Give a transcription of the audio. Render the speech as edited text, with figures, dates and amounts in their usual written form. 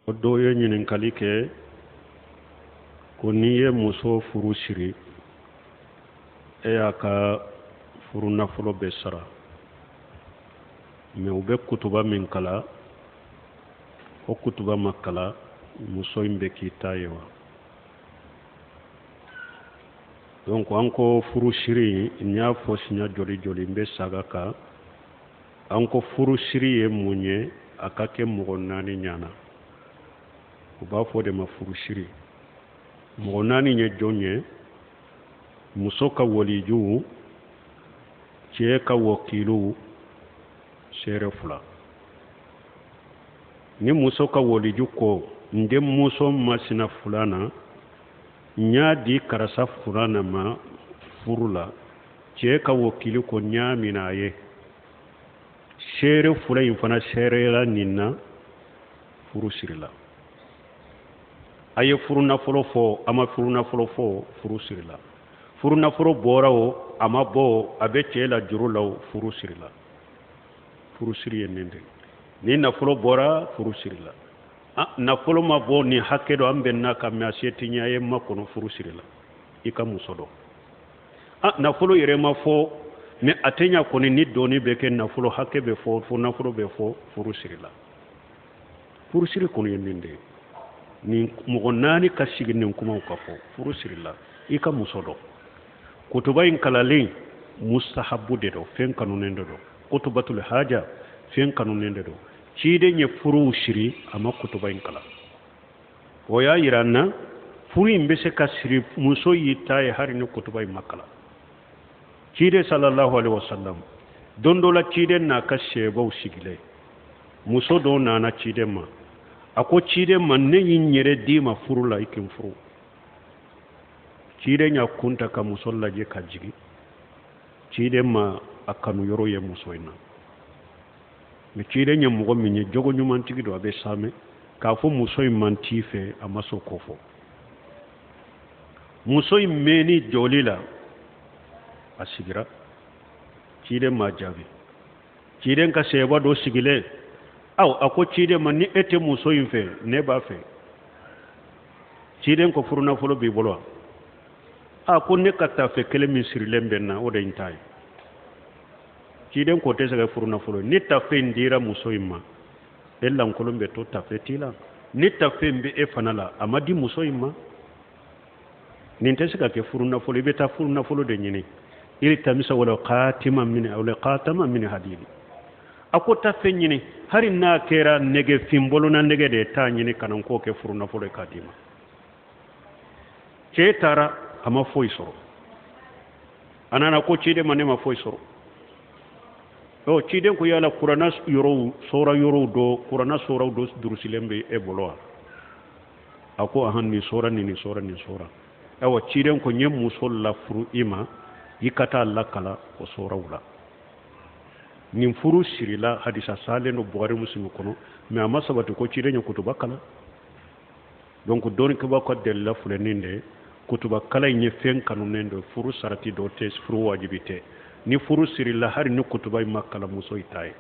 Ko dɔ ye ɲininkali kɛ ko n'i ye muso furu siri, e y'a ka furu nafolo bɛɛ sara, mɛ u bɛ kutuba min kalan, o kutuba ma kalan, muso in bɛ k'i ta ye wa? Donc an ko furu siri, n y'a fɔ siɲɛ joli joli, n bɛ saga kan. An ko furusiri ye mun ye? A ka kɛ mɔgɔ naani ɲana, u b'a fɔ de ma furusiri. Mɔgɔ naani ye jɔn ye? Muso ka waliju, cɛ ka wakilu, seere fila. Ni muso ka waliju ko n denmuso masina fulana, n y'a di karisa fulana ma furu la, cɛ ka wakili ko n y'a minɛ a ye, seere fila in fana seereyara nin na, furu sirila. A ye furu nafolo fɔ, a ma furu nafolo fɔ, furu sirila. Furu nafolo bɔra o, a ma bɔ o, a bɛ cɛ la juru la o, furu sirila. Furusiri ye nin de ni nafolo bɔra, furu sirila. Nafolo ma bɔ, nin hakɛ dɔ an bɛnna kan, mɛ a se tɛ ɲɛ, a ye makɔnɔ, furu sirila, i ka muso dɔn. Nafolo yɛrɛ ma fɔ, mɛ a tɛ ɲa kɔni, ni dɔɔni bɛ kɛ, nafolo hakɛ bɛ fɔ, fo nafolo bɛ fɔ, furu sirila. Furusiri kɔni ye nin de ye. Nin mɔgɔ naani ka sigi, nin kumaw ka fɔ, furu sirila, i ka muso dɔn. Kutuba in kalalen mustahabu de don, fɛn kanunen de don. Kutubatul haja, fɛn kanunen de don. Ciden ye furuw siri, a ma kutuba in kalan. O y'a yira an na furu in bɛ se ka siri, muso y'i ta ye, hali ni kutuba in ma kalan. Ciden sallallahu alaihi wasallam, don dɔ la, ciden n'a ka sɛbaw sigilen, muso dɔ nana ciden ma. A ko ciden ma: "Ne y'i n yɛrɛ d'i ma furu la, i k'i n furu." Ciden y'a kun ta ka muso lajɛ ka jigin. Ciden ma a kanu yɔrɔ ye muso in na, mɛ ciden ye mɔgɔ min ye, jogo ɲumantigi don, a bɛ saamɛ k'a fɔ muso in man t'i fɛ, a ma sɔn k'o fɔ. Muso in mɛnni jɔli la, a sigira, ciden ma jaabi. Ciden ka sɛba dɔ sigilen aw, a ko ciden ma: "Ni e tɛ muso in fɛ, ne b'a fɛ." Ciden ko: "Furunafolo b'i bolo wa?" A ko: "Ne ka tafe kelen min sirilen bɛ n na, o de ye n ta ye." Ciden ko: "Tɛ se ka furunafolo. Ni tafe in dira muso in ma, e lankolon bɛ to, tafe t'i la. Ni tafe in bɛ e fana la, a ma di muso in ma, nin tɛ se ka kɛ furunafolo. I bɛ taa furunafolo de ɲini. Iltamisa wala khatima min wala khatama min hadidi." A ko: "Tafe ɲini, hali n'a kɛra nɛgɛ fin bolona nɛgɛ de ye, taa ɲini ka na k'o kɛ furunafolo ye k'a d'i ma." Cɛ taara, a ma foyi sɔrɔ. A nana ko ciden ma: "Ne ma foyi sɔrɔ." Ɔ, ciden ko: "Yala kuranna yɔrɔw, sɔra yɔrɔw dɔ, kuranna sɔraw dɔ durusilen bɛ e bolo wa?" A ko: "Ahan, nin sɔra, nin, nin sɔra, nin sɔra." Ayiwa, ciden ko: "N ye muso lafuru i ma, i ka taa lakala o sɔraw la." Nin furu sirila. Hadisa salen don Buhari, Muslim kɔnɔ, mɛ a ma sabati ko ciden ye kutuba kalan. Donc dɔnnikɛbaw ka delila filɛ nin de ye. Kutuba kalan in ye fɛn kanunen don, furu sarati dɔ tɛ, furu wajibi tɛ. Ni furu sirila, hali ni kutuba in ma kalan, muso i ta ye.